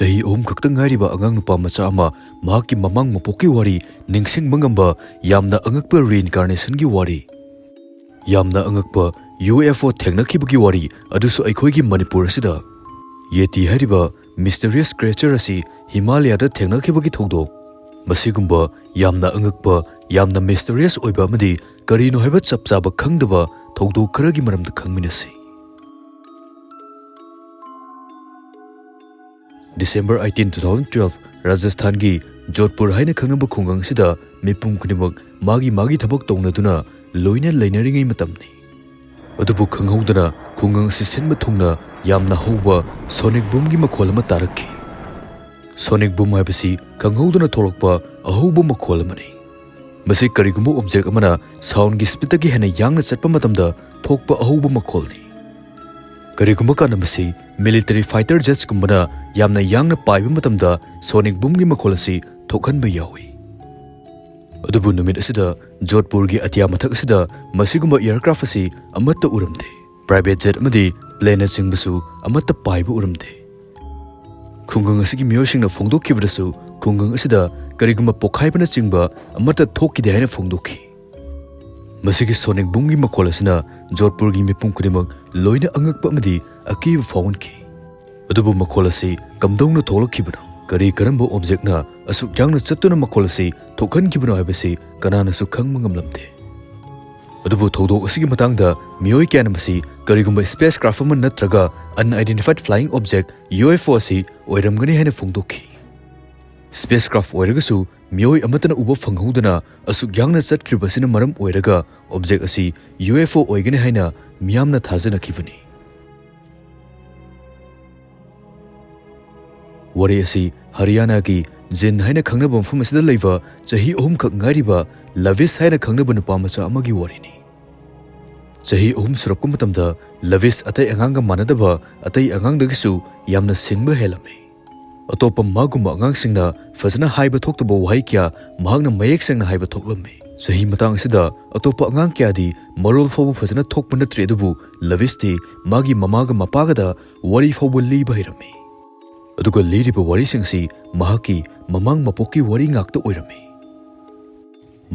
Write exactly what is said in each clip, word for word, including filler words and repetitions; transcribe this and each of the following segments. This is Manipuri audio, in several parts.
ꯆꯍꯤ ꯑꯍꯨꯝ ꯈꯛꯇ ꯉꯥꯏꯔꯤꯕ ꯑꯉꯥꯡ ꯅꯨꯄꯥ ꯃꯆꯥ ꯑꯃ ꯃꯍꯥꯛꯀꯤ ꯃꯃꯥꯡ ꯃꯄꯣꯛꯀꯤ ꯋꯥꯔꯤ ꯅꯤꯡꯁꯤꯡꯕ ꯉꯝꯕ ꯌꯥꯝꯅ ꯑꯉꯛꯄ reincarnationꯒꯤ ꯋꯥꯔꯤ꯫ ꯌꯥꯝꯅ ꯑꯉꯛꯄ UFO ꯊꯦꯡꯅꯈꯤꯕꯒꯤ ꯋꯥꯔꯤ, ꯑꯗꯨꯁꯨ ꯑꯩꯈꯣꯏꯒꯤ ꯃꯅꯤꯄꯨꯔ ꯑꯁꯤꯗ꯫ ꯌꯦꯇꯤ ꯍꯥꯏꯔꯤꯕ mysterious creature ꯑꯁꯤ ꯍꯤꯃꯥꯂꯌꯥꯗ ꯊꯦꯡꯅꯈꯤꯕꯒꯤ ꯊꯧꯗꯣꯛ꯫ ꯃꯁꯤꯒꯨꯝꯕ ꯌꯥꯝꯅ ꯑꯉꯛꯄ, ꯌꯥꯝꯅ mysterious ꯑꯣꯏꯕ ꯑꯃꯗꯤ ꯀꯔꯤꯅꯣ ꯍꯥꯏꯕ ꯆꯞ ꯆꯥꯕ ꯈꯪꯗꯕ ꯊꯧꯗꯣꯛ ꯈꯔꯒꯤ ꯃꯔꯝꯗ ꯈꯪꯃꯤꯟꯅꯁꯤ꯫ December eighteen, two thousand twelve, ꯔꯥꯖꯁꯊꯥꯟꯒꯤ ꯖꯣꯙꯄꯨꯔ ꯍꯥꯏꯅ ꯈꯪꯅꯕ ꯈꯨꯡꯒꯪ ꯑꯁꯤꯗ ꯃꯤꯄꯨꯝ ꯈꯨꯗꯤꯡꯃꯛ ꯃꯥꯒꯤ ꯃꯥꯒꯤ ꯊꯕꯛ ꯇꯧꯅꯗꯨꯅ ꯂꯣꯏꯅ ꯂꯩꯅꯔꯤꯉꯩ ꯃꯇꯝꯅꯤ꯫ ꯑꯗꯨꯕꯨ ꯈꯪꯍꯧꯗꯅ ꯈꯨꯡꯒꯪ ꯑꯁꯤ ꯁꯤꯟꯕ ꯊꯨꯡꯅ ꯌꯥꯝꯅ ꯍꯧꯕ sonic boomꯒꯤ ꯃꯈꯣꯜ ꯑꯃ ꯇꯥꯔꯛꯈꯤ꯫ Sonic boom ꯍꯥꯏꯕꯁꯤ ꯈꯪꯍꯧꯗꯅ ꯊꯣꯛꯂꯛꯄ ꯑꯍꯧꯕ ꯃꯈꯣꯜ ꯑꯃꯅꯤ꯫ ꯃꯁꯤ ꯀꯔꯤꯒꯨꯝꯕ object ꯑꯃꯅ soundꯒꯤ speedꯇꯒꯤ ꯍꯦꯟꯅ ꯌꯥꯡꯅ ꯆꯠꯄ ꯃꯇꯝꯗ ꯊꯣꯛꯄ ꯑꯍꯧꯕ ꯃꯈꯣꯜꯅꯤ꯫ ꯀꯔꯤꯒꯨꯝꯕ ꯀꯥꯟꯗ ꯃꯁꯤ military fighter jetsꯀꯨꯝꯕꯅ ꯌꯥꯝꯅ ꯌꯥꯡꯅ ꯄꯥꯏꯕ ꯃꯇꯝꯗ sonic boomꯒꯤ ꯃꯈꯣꯜ ꯑꯁꯤ ꯊꯣꯛꯍꯟꯕ ꯌꯥꯎꯏ꯫ ꯑꯗꯨꯕꯨ ꯅꯨꯃꯤꯠ ꯑꯁꯤꯗ ꯖꯣꯙꯄꯨꯔꯒꯤ ꯑꯇꯤꯌꯥ ꯃꯊꯛ ꯑꯁꯤꯗ ꯃꯁꯤꯒꯨꯝꯕ aircraft ꯑꯁꯤ ꯑꯃꯠꯇ ꯎꯔꯝꯗꯦ꯫ Private jet ꯑꯃꯗꯤ planeꯅꯆꯤꯡꯕꯁꯨ ꯑꯃꯠꯇ ꯄꯥꯏꯕ ꯎꯔꯝꯗꯦ꯫ ꯈꯨꯡꯒꯪ ꯑꯁꯤꯒꯤ ꯃꯤꯑꯣꯏꯁꯤꯡꯅ ꯐꯣꯡꯗꯣꯛꯈꯤꯕꯗꯁꯨ ꯈꯨꯡꯒꯪ ꯑꯁꯤꯗ ꯀꯔꯤꯒꯨꯝꯕ ꯄꯣꯈꯥꯏꯕꯅꯆꯤꯡꯕ ꯑꯃꯠꯇ ꯊꯣꯛꯈꯤꯗꯦ ꯍꯥꯏꯅ ꯐꯣꯡꯗꯣꯛꯈꯤ꯫ ꯃꯁꯤꯒꯤ sonic boomꯒꯤ ꯃꯈꯣꯜ ꯑꯁꯤꯅ ꯖꯣꯙꯄꯨꯔꯒꯤ ꯃꯤꯄꯨꯝ ꯈꯨꯗꯤꯡꯃꯛ ꯂꯣꯏꯅ ꯑꯉꯛꯄ ꯑꯃꯗꯤ ꯑꯀꯤꯕ ꯐꯥꯎꯍꯟꯈꯤ꯫ ꯑꯗꯨꯕꯨ ꯃꯈꯣꯜ ꯑꯁꯤ ꯀꯝꯗꯧꯅ ꯊꯣꯛꯂꯛꯈꯤꯕꯅꯣ? ꯀꯔꯤ ꯀꯔꯝꯕ objectꯅ ꯑꯁꯨꯛ ꯌꯥꯡꯅ ꯆꯠꯇꯨꯅ ꯃꯈꯣꯜ ꯑꯁꯤ ꯊꯣꯛꯍꯟꯈꯤꯕꯅꯣ ꯍꯥꯏꯕꯁꯤ ꯀꯅꯥꯅꯁꯨ ꯈꯪꯕ ꯉꯝꯂꯝꯗꯦ꯫ ꯑꯗꯨꯕꯨ ꯊꯧꯗꯣꯛ ꯑꯁꯤꯒꯤ ꯃꯇꯥꯡꯗ ꯃꯤꯑꯣꯏ ꯀꯌꯥꯅ ꯃꯁꯤ ꯀꯔꯤꯒꯨꯝꯕ spacecraft ꯑꯃ ꯅꯠꯇ꯭ꯔꯒ unidentified flying object, UFO, ꯑꯁꯤ ꯑꯣꯏꯔꯝꯒꯅꯤ ꯍꯥꯏꯅ ꯐꯣꯡꯗꯣꯛꯈꯤ꯫ Spacecraft ꯑꯣꯏꯔꯒꯁꯨ ꯃꯤꯑꯣꯏ ꯑꯃꯠꯇꯅ ꯎꯕ ꯐꯪꯍꯧꯗꯅ ꯑꯁꯨꯛ ꯌꯥꯡꯅ ꯆꯠꯈ꯭ꯔꯤꯕ ꯑꯁꯤꯅ ꯃꯔꯝ ꯑꯣꯏꯔꯒ object ꯑꯁꯤ UFO ꯑꯣꯏꯒꯅꯤ ꯍꯥꯏꯅ ꯃꯤꯌꯥꯝꯅ ꯊꯥꯖꯅꯈꯤꯕꯅꯤ꯫ ꯋꯥꯔꯤ ꯑꯁꯤ ꯍꯔꯤꯌꯥꯅꯥꯒꯤ ꯖꯤꯟꯗ ꯍꯥꯏꯅ ꯈꯪꯅꯕ ꯃꯐꯝ ꯑꯁꯤꯗ ꯂꯩꯕ ꯆꯍꯤ ꯑꯍꯨꯝꯈꯛ ꯉꯥꯏꯔꯤꯕ ꯂꯕꯤꯁ ꯍꯥꯏꯅ ꯈꯪꯅꯕ ꯅꯨꯄꯥ ꯃꯆꯥ ꯑꯃꯒꯤ ꯋꯥꯔꯤꯅꯤ꯫ ꯆꯍꯤ ꯑꯍꯨꯝ ꯁꯨꯔꯛꯄ ꯃꯇꯝꯗ ꯂꯕꯤꯁ ꯑꯇꯩ ꯑꯉꯥꯡꯒ ꯃꯥꯟꯅꯗꯕ, ꯑꯇꯩ ꯑꯉꯥꯡꯗꯒꯤꯁꯨ ꯌꯥꯝꯅ ꯁꯤꯡꯕ ꯍꯦꯜꯂꯝꯃꯤ꯫ ꯑꯇꯣꯞꯄ ꯃꯥꯒꯨꯝꯕ ꯑꯉꯥꯡꯁꯤꯡꯅ ꯐꯖꯅ ꯍꯥꯏꯕ ꯊꯣꯛꯇꯕ ꯋꯥꯍꯩ ꯀꯌꯥ ꯃꯍꯥꯛꯅ ꯃꯌꯦꯛ ꯁꯦꯡꯅ ꯍꯥꯏꯕ ꯊꯣꯛꯂꯝꯃꯤ꯫ ꯆꯍꯤ ꯃꯇꯥꯡ ꯑꯁꯤꯗ ꯑꯇꯣꯞꯄ ꯑꯉꯥꯡ ꯀꯌꯥꯗꯤ ꯃꯔꯣꯜ ꯐꯥꯎꯕ ꯐꯖꯅ ꯊꯣꯛꯄ ꯅꯠꯇ꯭ꯔꯤ, ꯑꯗꯨꯕꯨ ꯂꯕꯤꯁꯇꯤ ꯃꯥꯒꯤ ꯃꯃꯥꯒ ꯃꯄꯥꯒꯗ ꯋꯥꯔꯤ ꯐꯥꯎꯕ ꯂꯤꯕ ꯍꯩꯔꯝꯃꯤ꯫ ꯑꯗꯨꯒ ꯂꯤꯔꯤꯕ ꯋꯥꯔꯤꯁꯤꯡ ꯑꯁꯤ ꯃꯍꯥꯛꯀꯤ ꯃꯃꯥꯡ ꯃꯄꯣꯛꯀꯤ ꯋꯥꯔꯤ ꯉꯥꯛꯇ ꯑꯣꯏꯔꯝꯃꯤ꯫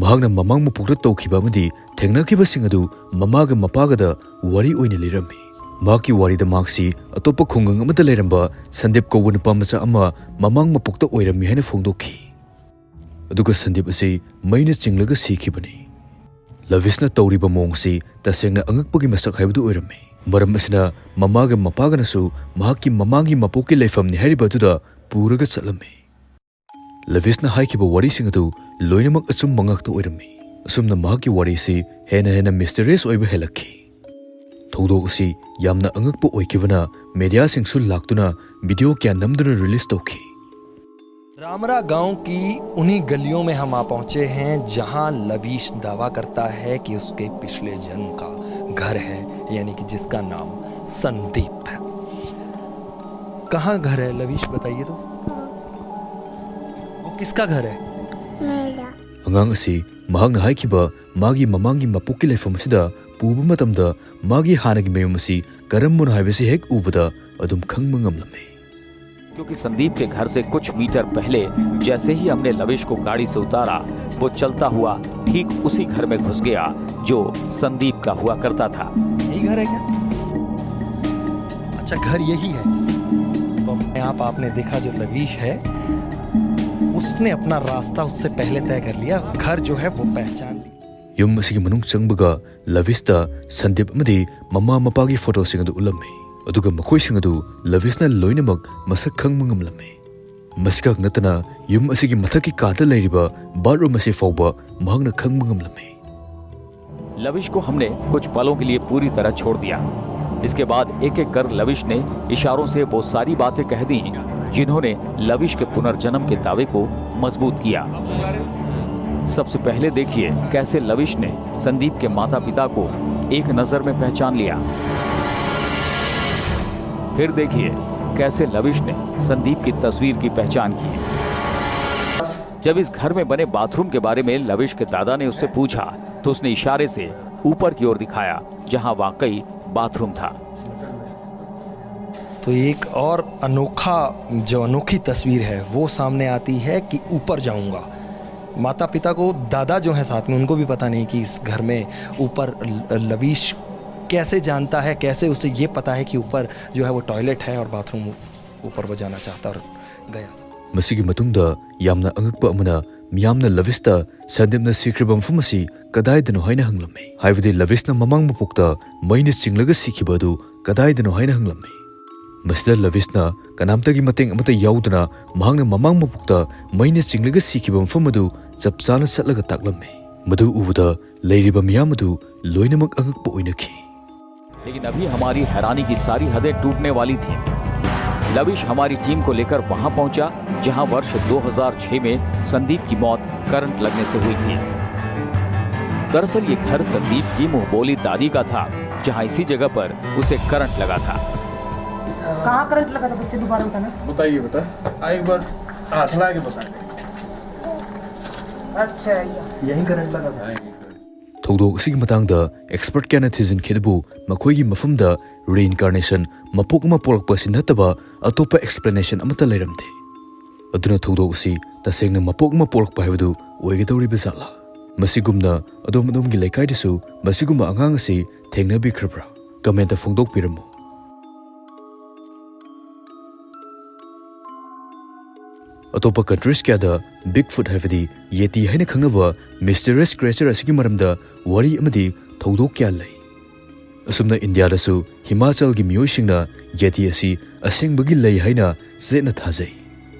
ꯃꯍꯥꯛꯅ ꯃꯃꯥꯡ ꯃꯄꯣꯛꯇ ꯇꯧꯈꯤꯕ ꯑꯃꯗꯤ ꯊꯦꯡꯅꯈꯤꯕꯁꯤꯡ ꯑꯗꯨ ꯃꯃꯥꯒ ꯃꯄꯥꯒꯗ ꯋꯥꯔꯤ ꯑꯣꯏꯅ ꯂꯤꯔꯝꯃꯤ꯫ ꯃꯍꯥꯛꯀꯤ ꯋꯥꯔꯤꯗ ꯃꯍꯥꯛꯁꯤ ꯑꯇꯣꯞꯄ ꯈꯨꯡꯒꯪ ꯑꯃꯗ ꯂꯩꯔꯝꯕ ꯁꯟꯗꯤꯞ ꯀꯧꯕ ꯅꯨꯄꯥ ꯃꯆꯥ ꯑꯃ ꯃꯃꯥꯡ ꯃꯄꯣꯛꯇ ꯑꯣꯏꯔꯝꯃꯤ ꯍꯥꯏꯅ ꯐꯣꯡꯗꯣꯛꯈꯤ꯫ ꯑꯗꯨꯒ ꯁꯟꯗꯤꯞ ꯑꯁꯤ ꯃꯩꯅ ꯆꯤꯡꯂꯒ ꯁꯤꯈꯤꯕꯅꯤ꯫ ꯂꯕꯤꯁꯅ ꯇꯧꯔꯤꯕ ꯃꯑꯣꯡ ꯑꯁꯤ ꯇꯁꯦꯡꯅ ꯑꯉꯛꯄꯒꯤ ꯃꯁꯛ ꯍꯥꯏꯕꯗꯨ ꯑꯣꯏꯔꯝꯃꯤ꯫ ꯃꯔꯝ ꯑꯁꯤꯅ ꯃꯃꯥꯒ ꯃꯄꯥꯒꯅꯁꯨ ꯃꯍꯥꯛꯀꯤ ꯃꯃꯥꯡꯒꯤ ꯃꯄꯣꯛꯀꯤ ꯂꯩꯐꯝꯅꯤ ꯍꯥꯏꯔꯤꯕ ꯑꯗꯨꯗ ꯄꯨꯔꯒ ꯆꯠꯂꯝꯃꯤ꯫ ꯂꯕꯤꯁꯅ ꯍꯥꯏꯈꯤꯕ ꯋꯥꯔꯤꯁꯤꯡ ꯑꯗꯨ ꯂꯣꯏꯅꯃꯛ ꯑꯆꯨꯝꯕ ꯉꯥꯛꯇ ꯑꯣꯏꯔꯝꯃꯤ꯫ ꯑꯁꯨꯝꯅ ꯃꯍꯥꯛꯀꯤ ꯋꯥꯔꯤ ꯑꯁꯤ ꯍꯦꯟꯅ ꯍꯦꯟꯅ ꯃꯤꯁꯇꯔꯤꯌꯁ ꯑꯣꯏꯕ ꯍꯦꯜꯂꯛꯈꯤ꯫ ꯊꯧꯗꯣꯛ ꯑꯁꯤ ꯌꯥꯝꯅ ꯑꯉꯛꯄ ꯑꯣꯏꯈꯤꯕꯅ ꯃꯦꯗꯤꯌꯥꯁꯤꯡꯁꯨ ꯂꯥꯛꯇꯨꯅ ꯚꯤꯗꯤꯑꯣ ꯀꯌꯥ ꯅꯝꯗꯨꯅ ꯔꯤꯂꯤꯖ ꯇꯧꯈꯤ꯫ रामरा गांव की उन्हीं गलियों में हम आ पहुंचे हैं, जहां लवीश दावा करता है कि उसके पिछले जन्म का घर है, यानी कि जिसका नाम संदीप है। कहाँ घर है लवीश, बताइए तो। वो किसका घर है? मेरा। ꯑꯉꯥꯡ ꯑꯁꯤ ꯃꯍꯥꯛꯅ ꯍꯥꯏꯈꯤꯕ ꯃꯥꯒꯤ ꯃꯃꯥꯡꯒꯤ ꯃꯄꯣꯛꯀꯤ ꯂꯩꯐꯝ ꯑꯁꯤꯗ ꯄꯨꯕ ꯃꯇꯝꯗ ꯃꯥꯒꯤ ꯍꯥꯟꯅꯒꯤ ꯃꯌꯨꯝ ꯑꯁꯤ ꯀꯔꯝꯕꯅꯣ ꯍꯥꯏꯕꯁꯤ ꯍꯦꯛ ꯎꯕꯗ ꯑꯗꯨꯝ ꯈꯪꯕ ꯉꯝꯂꯝꯃꯤ꯫ क्योंकि संदीप के घर से कुछ मीटर पहले जैसे ही हमने लविश को गाड़ी से उतारा, वो चलता हुआ ठीक उसी घर में घुस गया जो संदीप का हुआ करता था। यही घर है क्या? अच्छा, घर यही है। तो अपने आप आपने देखा, जो लवीश है उसने अपना रास्ता उससे पहले तय कर लिया, घर जो है वो पहचान लिया। ꯌꯨꯝ ꯑꯁꯤꯒꯤ ꯃꯅꯨꯡ ꯆꯪꯕꯒ ꯂꯕꯤꯁꯇ ꯁꯟꯗꯤꯞ ꯑꯃꯗꯤ ꯃꯃꯥ ꯃꯄꯥꯒꯤ ꯐꯣꯇꯣꯁꯤꯡ ꯑꯗꯨ ꯎꯠꯂꯝꯃꯤ꯫ ꯑꯗꯨꯒ ꯃꯈꯣꯏꯁꯤꯡ ꯑꯗꯨ ꯂꯕꯤꯁꯅ ꯂꯣꯏꯅꯃꯛ ꯃꯁꯛ ꯈꯪꯕ ꯉꯝꯂꯝꯃꯤ꯫ ꯃꯁꯤꯈꯛ ꯅꯠꯇꯅ ꯌꯨꯝ ꯑꯁꯤꯒꯤ ꯃꯊꯛꯀꯤ ꯀꯥꯗ ꯂꯩꯔꯤꯕ ꯕꯥꯠꯔꯨꯝ ꯑꯁꯤ ꯐꯥꯎꯕ ꯃꯍꯥꯛꯅ ꯈꯪꯕ ꯉꯝꯂꯝꯃꯤ꯫ लविश को हमने कुछ पलों के लिए पूरी तरह छोड़ दिया। इसके बाद एक एक कर लविश ने इशारों से वो सारी बातें कह दी, जिन्होंने लविश के पुनर्जन्म के दावे को मजबूत किया। सबसे पहले देखिए कैसे लविश ने संदीप के माता पिता को एक नजर में पहचान लिया। फिर देखिए कैसे लविश ने संदीप की तस्वीर की पहचान की। जब इस घर में बने बाथरूम के बारे में लविश के दादा ने उससे पूछा, तो उसने इशारे से ऊपर की ओर दिखाया, जहां वाकई बाथरूम था। तो एक और अनोखा, जो अनोखी तस्वीर है, वो सामने आती है कि ऊपर जाऊंगा। माता पिता को, दादा जो है साथ में, उनको भी पता नहीं कि इस घर में ऊपर ल-, लवीश कैसे जानता है, कैसे उसे ये पता है कि ऊपर जो है वो टॉयलेट है और बाथरूम ऊपर वो जाना चाहता और गया। ꯃꯁꯤꯒꯤ ꯃꯇꯨꯡꯗ ꯌꯥꯝꯅ ꯑꯉꯛꯄ ꯑꯃꯅ, ꯃꯤꯌꯥꯝꯅ ꯂꯕꯤꯁꯇ ꯁꯟꯗꯤꯞꯅ ꯁꯤꯈ꯭ꯔꯤꯕ ꯃꯐꯝ ꯑꯁꯤ ꯀꯗꯥꯏꯗꯅꯣ ꯍꯥꯏꯅ ꯍꯪꯂꯝꯃꯤ꯫ ꯍꯥꯏꯕꯗꯤ ꯂꯕꯤꯁꯅ ꯃꯃꯥꯡ ꯃꯄꯣꯛꯇ ꯃꯩꯅ ꯆꯤꯡꯂꯒ ꯁꯤꯈꯤꯕ ꯑꯗꯨ ꯀꯗꯥꯏꯗꯅꯣ ꯍꯥꯏꯅ ꯍꯪꯂꯝꯃꯤ꯫ ꯃꯁꯤꯗ ꯂꯕꯤꯁꯅ ꯀꯅꯥꯝꯇꯒꯤ ꯃꯇꯦꯡ ꯑꯃꯠꯇ ꯌꯥꯎꯗꯅ ꯃꯍꯥꯛꯅ ꯃꯃꯥꯡ ꯃꯄꯣꯛꯇ ꯃꯩꯅ ꯆꯤꯡꯂꯒ ꯁꯤꯈꯤꯕ ꯃꯐꯝ ꯑꯗꯨ ꯆꯞ ꯆꯥꯅ ꯆꯠꯂꯒ ꯇꯥꯛꯂꯝꯃꯤ꯫ ꯃꯗꯨ ꯎꯕꯗ ꯂꯩꯔꯤꯕ ꯃꯤꯌꯥꯝ ꯑꯗꯨ ꯂꯣꯏꯅꯃꯛ ꯑꯉꯛꯄ ꯑꯣꯏꯅꯈꯤ꯫ लेकिन अभी हमारी हैरानी की सारी हदें टूटने वाली थी। लविश हमारी टीम को लेकर वहां पहुंचा, जहां वर्ष दो हज़ार छह में संदीप की मौत करंट लगने से हुई थी। दरअसल ये घर संदीप की मुंहबोली दादी का था, जहां इसी जगह पर उसे करंट लगा था। कहाँ करंट लगा था बच्चे, दोबारा बताना। बताइए बेटा, आ एक बार हाथ ला के बता दे। अच्छा, ये यहीं करंट लगा था। ꯊꯧꯗꯣꯛ ꯑꯁꯤꯒꯤ ꯃꯇꯥꯡꯗ ꯑꯦꯛꯁꯄꯔꯠ ꯀꯌꯥꯅ ꯊꯤꯖꯤꯟꯈꯤ, ꯑꯗꯨꯕꯨ ꯃꯈꯣꯏꯒꯤ ꯃꯐꯝꯗ ꯔꯤꯏꯟꯀꯥꯔꯅꯦꯁꯟ, ꯃꯄꯣꯛ ꯑꯃ ꯄꯣꯛꯂꯛꯄ ꯑꯁꯤ ꯅꯠꯇꯕ ꯑꯇꯣꯞꯄ ꯑꯦꯛꯁꯄ꯭ꯂꯦꯅꯦꯁꯟ ꯑꯃꯠꯇ ꯂꯩꯔꯝꯗꯦ꯫ ꯑꯗꯨꯅ ꯊꯧꯗꯣꯛ ꯑꯁꯤ ꯇꯁꯦꯡꯅ ꯃꯄꯣꯛ ꯑꯃ ꯄꯣꯛꯂꯛꯄ ꯍꯥꯏꯕꯗꯨ ꯑꯣꯏꯒꯗꯧꯔꯤꯕ ꯖꯥꯠꯂꯥ? ꯃꯁꯤꯒꯨꯝꯅ ꯑꯗꯣꯝ ꯑꯗꯣꯝꯒꯤ ꯂꯩꯀꯥꯏꯗꯁꯨ ꯃꯁꯤꯒꯨꯝꯕ ꯑꯉꯥꯡ ꯑꯁꯤ ꯊꯦꯡꯅꯕꯤꯈ꯭ꯔꯕ꯭ꯔꯥ? ꯀꯃꯦꯟꯇ ꯐꯣꯡꯗꯣꯛꯄꯤꯔꯝꯃꯨ꯫ ꯑꯇꯣꯞꯄ ꯀꯟꯇ꯭ꯔꯤꯁ ꯀꯌꯥꯗ ꯕꯤꯒ ꯐꯨꯠ, ꯍꯥꯏꯕꯗꯤ ꯌꯦꯇꯤ ꯍꯥꯏꯅ ꯈꯪꯅꯕ ꯃꯤꯁꯇꯤꯔꯤꯌꯁ ꯀ꯭ꯔꯤꯌꯦꯆꯔ ꯑꯁꯤꯒꯤ ꯃꯔꯝꯗ ꯋꯥꯔꯤ ꯑꯃꯗꯤ ꯊꯧꯗꯣꯛ ꯀꯌꯥ ꯂꯩ꯫ ꯑꯁꯨꯝꯅ ꯏꯟꯗꯤꯌꯥꯗꯁꯨ ꯍꯤꯃꯥꯆꯜꯒꯤ ꯃꯤꯑꯣꯏꯁꯤꯡꯅ ꯌꯦꯇꯤ ꯑꯁꯤ ꯑꯁꯦꯡꯕꯒꯤ ꯂꯩ ꯍꯥꯏꯅ ꯆꯦꯠꯅ ꯊꯥꯖꯩ꯫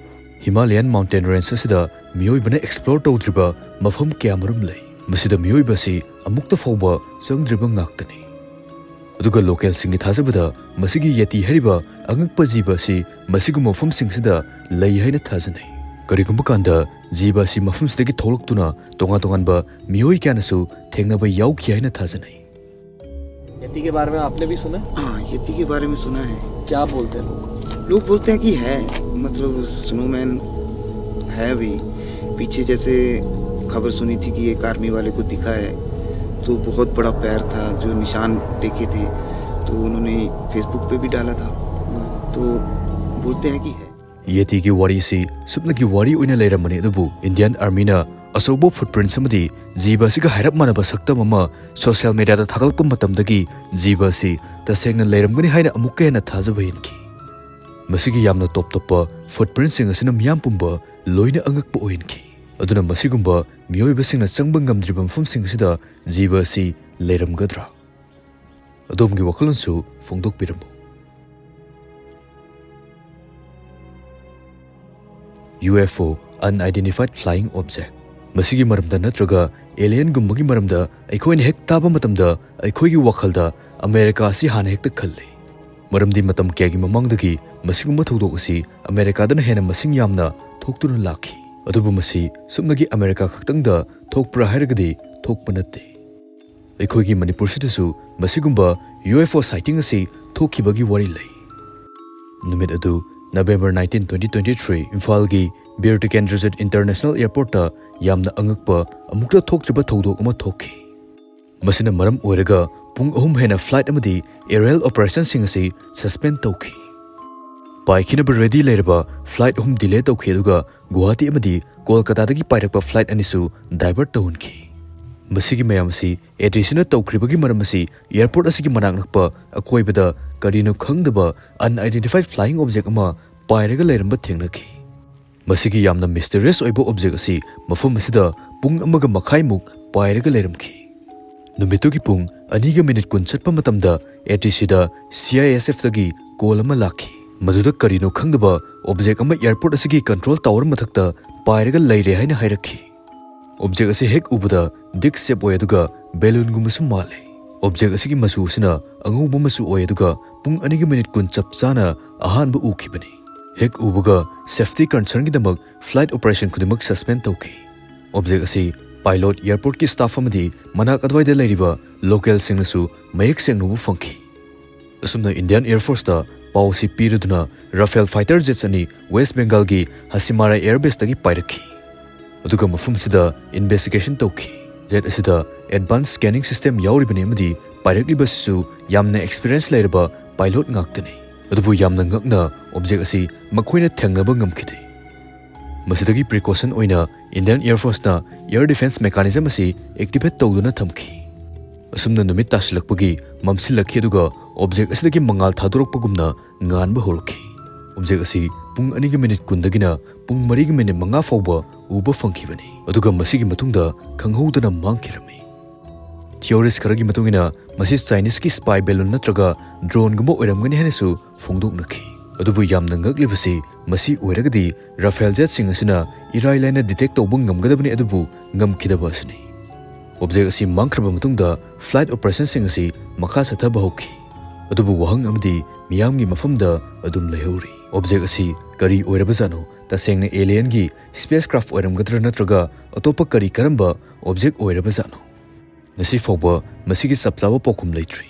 ꯍꯤꯃꯥꯂꯌꯥꯟ ꯃꯥꯎꯟꯇꯦꯟ ꯔꯦꯟꯖ ꯑꯁꯤꯗ ꯃꯤꯑꯣꯏꯕꯅ ꯑꯦꯛꯁꯄ꯭ꯂꯣꯔ ꯇꯧꯗ꯭ꯔꯤꯕ ꯃꯐꯝ ꯀꯌꯥꯃꯔꯨꯝ ꯂꯩ꯫ ꯃꯁꯤꯗ ꯃꯤꯑꯣꯏꯕ ꯑꯁꯤ ꯑꯃꯨꯛꯇ ꯐꯥꯎꯕ ꯆꯪꯗ꯭ꯔꯤꯕ ꯉꯥꯛꯇꯅꯤ꯫ ꯑꯗꯨꯒ ꯂꯣꯀꯦꯜꯁꯤꯡꯒꯤ ꯊꯥꯖꯕꯗ ꯃꯁꯤꯒꯤ ꯌꯦꯇꯤ ꯍꯥꯏꯔꯤꯕ ꯑꯉꯛꯄ ꯖꯤꯕ ꯑꯁꯤ ꯃꯁꯤꯒꯨꯝꯕ ꯃꯐꯝꯁꯤꯡꯁꯤꯗ ꯂꯩ ꯍꯥꯏꯅ ꯊꯥꯖꯅꯩ꯫ ꯀꯔꯤꯒꯨꯝꯕ ꯀꯥꯟꯗ ꯖꯤꯕ ꯑꯁꯤ ꯃꯐꯝꯁꯤꯗꯒꯤ ꯊꯣꯛꯂꯛꯇꯨꯅ ꯇꯣꯉꯥꯟ ꯇꯣꯉꯥꯟꯕ ꯃꯤꯑꯣꯏ ꯀꯌꯥꯅꯁꯨ ꯊꯦꯡꯅꯕ ꯌꯥꯎꯈꯤ ꯍꯥꯏꯅ ꯊꯥꯖꯅꯩ꯫ यति के बारे में आपने भी सुना? हाँ, यति के बारे में सुना है। क्या बोलते हैं लोग? लोग बोलते हैं कि है, मतलब, स्नोमैन है अभी। पीछे जैसे खबर सुनी थी कि एक आर्मी वाले को दिखा है, तो बहुत बड़ा पैर था, जो निशान देखे थे, तो उन्होंने फेसबुक पे भी डाला था। तो बोलते हैं कि है। ꯌꯦꯇꯤꯒꯤ ꯋꯥꯔꯤꯁꯤ ꯁꯨꯞꯅꯒꯤ ꯋꯥꯔꯤ ꯑꯣꯏꯅ ꯂꯩꯔꯝꯕꯅꯤ, ꯑꯗꯨꯕꯨ ꯏꯟꯗꯤꯌꯟ ꯑꯥꯔꯃꯤꯅ ꯑꯆꯧꯕ ꯐꯨꯠꯄ꯭ꯔꯤꯟꯠꯁ ꯑꯃꯗꯤ ꯖꯤꯕ ꯑꯁꯤꯒ ꯍꯥꯏꯔꯞ ꯃꯥꯟꯅꯕ ꯁꯛꯇꯝ ꯑꯃ ꯁꯣꯁꯤꯌꯦꯜ ꯃꯤꯗꯤꯌꯥꯗ ꯊꯥꯒꯠꯂꯛꯄ ꯃꯇꯝꯗꯒꯤ ꯖꯤꯕ ꯑꯁꯤ ꯇꯁꯦꯡꯅ ꯂꯩꯔꯝꯒꯅꯤ ꯍꯥꯏꯅ ꯑꯃꯨꯛꯀ ꯍꯦꯟꯅ ꯊꯥꯖꯕ ꯍꯦꯟꯈꯤ꯫ ꯃꯁꯤꯒꯤ ꯌꯥꯝꯅ ꯇꯣꯞ ꯇꯣꯞꯄ ꯐꯨꯠꯄ꯭ꯔꯤꯟꯠꯁꯤꯡ ꯑꯁꯤꯅ ꯃꯤꯌꯥꯝ ꯄꯨꯝꯕ ꯂꯣꯏꯅ ꯑꯉꯛꯄ ꯑꯣꯏꯍꯟꯈꯤ꯫ ꯑꯗꯨꯅ ꯃꯁꯤꯒꯨꯝꯕ ꯃꯤꯑꯣꯏꯕꯁꯤꯡꯅ ꯆꯪꯕ ꯉꯝꯗ꯭ꯔꯤꯕ ꯃꯐꯝꯁꯤꯡ ꯑꯁꯤꯗ ꯖꯤꯕ ꯑꯁꯤ ꯂꯩꯔꯝꯒꯗ꯭ꯔꯥ? ꯑꯗꯣꯝꯒꯤ ꯋꯥꯈꯜꯂꯣꯟꯁꯨ ꯐꯣꯡꯗꯣꯛꯄꯤꯔꯝꯃꯨ꯫ UFO, Unidentified Flying Object꯫ ꯃꯁꯤꯒꯤ ꯃꯔꯝꯗ ꯅꯠꯇ꯭ꯔꯒ ꯑꯦꯂꯤꯌꯟꯒꯨꯝꯕꯒꯤ ꯃꯔꯝꯗ ꯑꯩꯈꯣꯏꯅ ꯍꯦꯛ ꯇꯥꯕ ꯃꯇꯝꯗ ꯑꯩꯈꯣꯏꯒꯤ ꯋꯥꯈꯜꯗ ꯑꯃꯦꯔꯤꯀꯥ ꯑꯁꯤ ꯍꯥꯟꯅ ꯍꯦꯛꯇ ꯈꯜꯂꯤ꯫ ꯃꯔꯝꯗꯤ ꯃꯇꯝ ꯀꯌꯥꯒꯤ ꯃꯃꯥꯡꯗꯒꯤ ꯃꯁꯤꯒꯨꯝꯕ ꯊꯧꯗꯣꯛ ꯑꯁꯤ ꯑꯃꯦꯔꯤꯀꯥꯗꯅ ꯍꯦꯟꯅ ꯃꯁꯤꯡ ꯌꯥꯝꯅ ꯊꯣꯛꯇꯨꯅ ꯂꯥꯛꯈꯤ꯫ ꯑꯗꯨꯕꯨ ꯃꯁꯤ ꯁꯨꯞꯅꯒꯤ ꯑꯃꯦꯔꯤꯀꯥ ꯈꯛꯇꯪꯗ ꯊꯣꯛꯄ꯭ꯔꯥ ꯍꯥꯏꯔꯒꯗꯤ ꯊꯣꯛꯄ ꯅꯠꯇꯦ꯫ ꯑꯩꯈꯣꯏꯒꯤ ꯃꯅꯤꯄꯨꯔꯁꯤꯗꯁꯨ ꯃꯁꯤꯒꯨꯝꯕ UFO sighting ꯑꯁꯤ ꯊꯣꯛꯈꯤꯕꯒꯤ ꯋꯥꯔꯤ ꯂꯩ꯫ ꯅꯨꯃꯤꯠ ꯑꯗꯨ November nineteen, twenty twenty three, ꯏꯝꯐꯥꯜꯒꯤ ꯕꯤꯔ ꯇꯤꯀꯦꯟꯗ꯭ꯔꯖꯤꯠ ꯏꯟꯇꯔꯅꯦꯁꯅꯦꯜ ꯑꯦꯌꯔꯄꯣꯔꯠꯇ ꯌꯥꯝꯅ ꯑꯉꯛꯄ, ꯑꯃꯨꯛꯇ ꯊꯣꯛꯇ꯭ꯔꯤꯕ ꯊꯧꯗꯣꯛ ꯑꯃ ꯊꯣꯛꯈꯤ꯫ ꯃꯁꯤꯅ ꯃꯔꯝ ꯑꯣꯏꯔꯒ ꯄꯨꯡ ꯑꯍꯨꯝ ꯍꯦꯟꯅ ꯐ꯭ꯂꯥꯏꯠ ꯑꯃꯗꯤ ꯑꯦꯔꯤꯌꯦꯜ ꯑꯣꯄꯔꯦꯁꯟꯁꯤꯡ ꯑꯁꯤ ꯁꯁꯄꯦꯟ ꯇꯧꯈꯤ꯫ ꯄꯥꯏꯈꯤꯅꯕ ꯔꯦꯗꯤ ꯂꯩꯔꯕ ꯐ꯭ꯂꯥꯏꯠ ꯑꯍꯨꯝ ꯗꯤꯂꯦ ꯇꯧꯈꯤ, ꯑꯗꯨꯒ ꯒꯨꯋꯥꯍꯥꯇꯤ ꯑꯃꯗꯤ ꯀꯣꯜꯀꯇꯥꯗꯒꯤ ꯄꯥꯏꯔꯛꯄ ꯐ꯭ꯂꯥꯏꯠ ꯑꯅꯤꯁꯨ ꯗꯥꯏꯚꯔꯠ ꯇꯧꯍꯟꯈꯤ꯫ ꯃꯁꯤꯒꯤ ꯃꯌꯥꯝ ꯑꯁꯤ ATCꯅ ꯇꯧꯈ꯭ꯔꯤꯕꯒꯤ ꯃꯔꯝ ꯑꯁꯤ ꯑꯦꯌꯔꯄꯣꯔꯠ ꯑꯁꯤꯒꯤ ꯃꯅꯥꯛ ꯅꯛꯄ ꯑꯀꯣꯏꯕꯗ ꯀꯔꯤꯅꯣ ꯈꯪꯗꯕ unidentified flying object ꯑꯃ ꯄꯥꯏꯔꯒ ꯂꯩꯔꯝꯕ ꯊꯦꯡꯅꯈꯤ꯫ ꯃꯁꯤꯒꯤ ꯌꯥꯝꯅ ꯃꯤꯁꯇꯔꯤꯌꯁ ꯑꯣꯏꯕ ꯑꯣꯕꯖꯦꯛ ꯑꯁꯤ ꯃꯐꯝ ꯑꯁꯤꯗ ꯄꯨꯡ ꯑꯃꯒ ꯃꯈꯥꯏꯃꯨꯛ ꯄꯥꯏꯔꯒ ꯂꯩꯔꯝꯈꯤ꯫ ꯅꯨꯃꯤꯠꯇꯨꯒꯤ ꯄꯨꯡ ꯑꯅꯤꯒ ꯃꯤꯅꯤꯠ ꯀꯨꯟ ꯆꯠꯄ ꯃꯇꯝꯗ ATCꯗ CISFꯇꯒꯤ ꯀꯣꯜ ꯑꯃ ꯂꯥꯛꯈꯤ꯫ ꯃꯗꯨꯗ ꯀꯔꯤꯅꯣ ꯈꯪꯗꯕ ꯑꯣꯕꯖꯦꯛ ꯑꯃ ꯑꯦꯌꯔꯄꯣꯔꯠ ꯑꯁꯤꯒꯤ ꯀꯟꯇ꯭ꯔꯣꯜ ꯇꯥꯋꯔ ꯃꯊꯛꯇ ꯄꯥꯏꯔꯒ ꯂꯩꯔꯦ ꯍꯥꯏꯅ ꯍꯥꯏꯔꯛꯈꯤ꯫ ꯑꯣꯕꯖꯦꯛ ꯑꯁꯤ ꯍꯦꯛ ꯎꯕꯗ ꯗꯤꯛ ꯁꯦꯞ ꯑꯣꯏ, ꯑꯗꯨꯒ ꯕꯦꯂꯨꯟꯒꯨꯝꯕꯁꯨ ꯃꯥꯜꯂꯤ꯫ ꯑꯣꯕꯖꯦꯛ ꯑꯁꯤꯒꯤ ꯃꯆꯨ ꯑꯁꯤꯅ ꯑꯉꯧꯕ ꯃꯆꯨ ꯑꯣꯏ, ꯑꯗꯨꯒ ꯄꯨꯡ ꯑꯅꯤꯒꯤ ꯃꯤꯅꯤꯠ ꯀꯨꯟ ꯆꯞ ꯆꯥꯅ ꯑꯍꯥꯟꯕ ꯎꯈꯤꯕꯅꯤ꯫ ꯍꯦꯛ ꯎꯕꯒ ꯁꯦꯐꯇꯤ ꯀꯟꯁꯔꯟꯒꯤꯗꯃꯛ ꯐ꯭ꯂꯥꯏꯠ ꯑꯣꯄꯔꯦꯁꯟ ꯈꯨꯗꯤꯡꯃꯛ ꯁꯁꯄꯦꯟ ꯇꯧꯈꯤ꯫ ꯑꯣꯕꯖꯦꯛ ꯑꯁꯤ ꯄꯥꯏꯂꯣꯠ, ꯑꯦꯌꯔꯄꯣꯔꯠꯀꯤ ꯁ꯭ꯇꯥꯐ ꯑꯃꯗꯤ ꯃꯅꯥꯛ ꯑꯗ꯭ꯋꯥꯏꯗ ꯂꯩꯔꯤꯕ ꯂꯣꯀꯦꯜꯁꯤꯡꯅꯁꯨ ꯃꯌꯦꯛ ꯁꯦꯡꯅ ꯎꯕ ꯐꯪꯈꯤ꯫ ꯑꯁꯨꯝꯅ ꯏꯟꯗꯤꯌꯟ ꯑꯦꯌꯔ ꯐꯣꯔꯁꯇ ꯄꯥꯎ ꯑꯁꯤ ꯄꯤꯔꯗꯨꯅ ꯔꯥꯐꯦꯜ ꯐꯥꯏꯇꯔ ꯖꯦꯠꯁ ꯑꯅꯤ ꯋꯦꯁ ꯕꯦꯡꯒꯥꯜꯒꯤ ꯍꯁꯤꯃꯥꯔꯥ ꯑꯦꯌꯔ ꯕꯦꯁꯇꯒꯤ ꯄꯥꯏꯔꯛꯈꯤ꯫ ꯑꯗꯨꯒ ꯃꯐꯝ ꯑꯁꯤꯗ ꯏꯟꯚꯦꯁꯇꯤꯒꯦꯁꯟ ꯇꯧꯈꯤ꯫ ꯖꯦꯠ ꯑꯁꯤꯗ ꯑꯦꯗꯚꯥꯟꯁ ꯁ꯭ꯀꯦꯅꯤꯡ ꯁꯤꯁꯇꯦꯝ ꯌꯥꯎꯔꯤꯕꯅꯤ ꯑꯃꯗꯤ ꯄꯥꯏꯔꯛꯂꯤꯕꯁꯤꯁꯨ ꯌꯥꯝꯅ ꯑꯦꯛꯁꯄꯤꯔꯤꯌꯦꯟꯁ ꯂꯩꯔꯕ ꯄꯥꯏꯂꯣꯠ ꯉꯥꯛꯇꯅꯤ꯫ ꯑꯗꯨꯕꯨ ꯌꯥꯝꯅ ꯉꯛꯅ, ꯑꯣꯕꯖꯦꯛ ꯑꯁꯤ ꯃꯈꯣꯏꯅ ꯊꯦꯡꯅꯕ ꯉꯝꯈꯤꯗꯦ꯫ ꯃꯁꯤꯗꯒꯤ ꯄ꯭ꯔꯤꯀꯣꯁꯟ ꯑꯣꯏꯅ Indian Air Forceꯅ air defence mechanism ꯑꯁꯤ activate ꯇꯧꯗꯨꯅ ꯊꯝꯈꯤ꯫ ꯑꯁꯨꯝꯅ ꯅꯨꯃꯤꯠ ꯇꯥꯁꯤꯜꯂꯛꯄꯒꯤ ꯃꯝꯁꯤꯜꯂꯛꯈꯤ, ꯑꯗꯨꯒ ꯑꯣꯕꯖꯦꯛ ꯑꯁꯤꯗꯒꯤ ꯃꯉꯥꯜ ꯊꯥꯗꯣꯔꯛꯄꯒꯨꯝꯅ ꯉꯥꯟꯕ ꯍꯧꯔꯛꯈꯤ꯫ ꯑꯣꯕꯖꯦꯛ ꯑꯁꯤ ꯄꯨꯡ ꯑꯅꯤꯒꯤ ꯃꯤꯅꯤꯠ ꯀꯨꯟꯗꯒꯤꯅ ꯄꯨꯡ ꯃꯔꯤꯒꯤ ꯃꯤꯅꯤꯠ ꯃꯉꯥ ꯐꯥꯎꯕ ꯎꯕ ꯐꯪꯈꯤꯕꯅꯤ, ꯑꯗꯨꯒ ꯃꯁꯤꯒꯤ ꯃꯇꯨꯡꯗ ꯈꯪꯍꯧꯗꯅ ꯃꯥꯡꯈꯤꯔꯝꯃꯤ꯫ Theorist ꯈꯔꯒꯤ ꯃꯇꯨꯡ ꯏꯟꯅ, ꯃꯁꯤ Chineseꯀꯤ spy balloon ꯅꯠꯇ꯭ꯔꯒ droneꯒꯨꯝꯕ ꯑꯣꯏꯔꯝꯒꯅꯤ ꯍꯥꯏꯅꯁꯨ ꯐꯣꯡꯗꯣꯛꯅꯈꯤ꯫ ꯑꯗꯨꯕꯨ ꯌꯥꯝꯅ ꯉꯛꯂꯤꯕꯁꯤ, ꯃꯁꯤ ꯑꯣꯏꯔꯒꯗꯤ Rafale jetꯁꯤꯡ ꯑꯁꯤꯅ ꯏꯔꯥꯏ ꯂꯥꯏꯅ detect ꯇꯧꯕ ꯉꯝꯒꯗꯕꯅꯤ, ꯑꯗꯨꯕꯨ ꯉꯝꯈꯤꯗꯕ ꯑꯁꯤꯅꯤ꯫ ꯑꯣꯕꯖꯦꯛ ꯑꯁꯤ ꯃꯥꯡꯈ꯭ꯔꯕ ꯃꯇꯨꯡꯗ flight operationꯁꯤꯡ ꯑꯁꯤ ꯃꯈꯥ ꯆꯠꯊꯕ ꯍꯧꯈꯤ꯫ ꯑꯗꯨꯕꯨ ꯋꯥꯍꯪ ꯑꯃꯗꯤ ꯃꯤꯌꯥꯝꯒꯤ ꯃꯐꯝꯗ ꯑꯗꯨꯝ ꯂꯩꯍꯧꯔꯤ꯫ ꯑꯣꯕꯖꯦꯛ ꯑꯁꯤ ꯀꯔꯤ ꯑꯣꯏꯔꯕꯖꯥꯠꯅꯣ? ꯇꯁꯦꯡꯅ alienꯒꯤ spacecraft ꯑꯣꯏꯔꯝꯒꯗ꯭ꯔꯥ, ꯅꯠꯇ꯭ꯔꯒ ꯑꯇꯣꯞꯄ ꯀꯔꯤ ꯀꯔꯝꯕ ꯑꯣꯕꯖꯦꯛ ꯑꯣꯏꯔꯕꯖꯥꯠꯅꯣ? ꯉꯁꯤ ꯐꯥꯎꯕ ꯃꯁꯤꯒꯤ ꯆꯞ ꯆꯥꯕ ꯄꯥꯎꯈꯨꯝ ꯂꯩꯇ꯭ꯔꯤ꯫